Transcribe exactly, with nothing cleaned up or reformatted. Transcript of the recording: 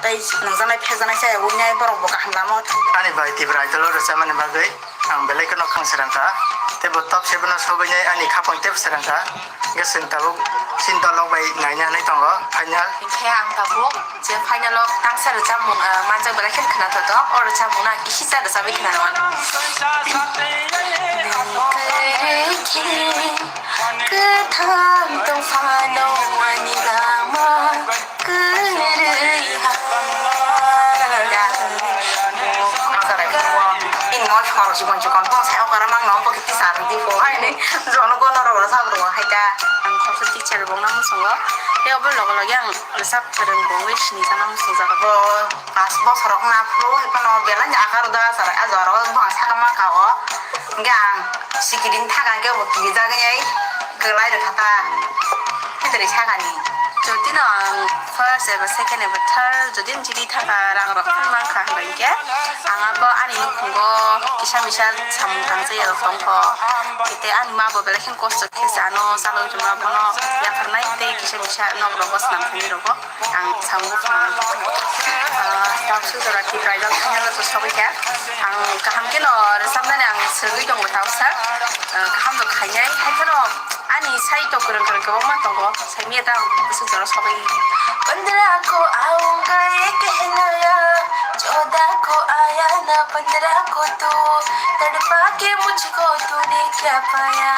Tei nangjaknai phekjaknai chaya wngya borok bo kaham lama o thang. Ani bai Tipra Idol o rwchapmani bagwi ang belai kheno khang srang kha. Tei bo top seven o sobainai ani khapang teibo srang kha. Hwnkhe chwng tabuk chini dol rok bai naina hinwi tongo final. Hinkhe ang tabuk je final o tangsa rwchapmung, ah, manjak belai kheno khwnathok tongo. O rwchapmung no ang kisa rwchapwi khwnanw. Kwthang tong phano ani lama kwrwi ha. Ini mol pharo si bonsi kon pon sai okara mang no pokit ti sar di po hai ni. Jono gono ro sa bro hai ta. Ang khoroksa teacher bo nang songo. Tei obo logo logi ang rwchap kwrwng bo wngwi sini sana muchungjago. Bo pas bosor rok na phuru hai phano belai ni akar da sar a jora o bang saka ma ka o. Hingke ang sikiri ni thaka hingke bo kiri jagwi ai kwlai rwkha ta. Hitri sakani. Jodi no ang first eba second eba third jodi ni jidi thaka rang rok phano mankha hwnba hingke ang abo ani nukhungo kisa misa samung tangsa ya rok tongkho. Hingke ani ma bo belai kheno kosto khe jano chalwi rwma bono yapharnai tei kisa misa nok rogo swnam thani rogo. Ang samung phano, ah, tabuk jora Tipra Idol final o to sogwi kha. Ang kaham khe no rwchapnani ang swrwngwi tongo tabuksa. Ah, kaham no khainai. Hai phano ani sai to kwrwng kwrwng kwbangma tongo. Saimanya ta ang bwswk jora sogwi. Pondra ko aunga ye kehnaya, choda ko aya na pondra ko tu, tadpa ke mujhko tune kya paya.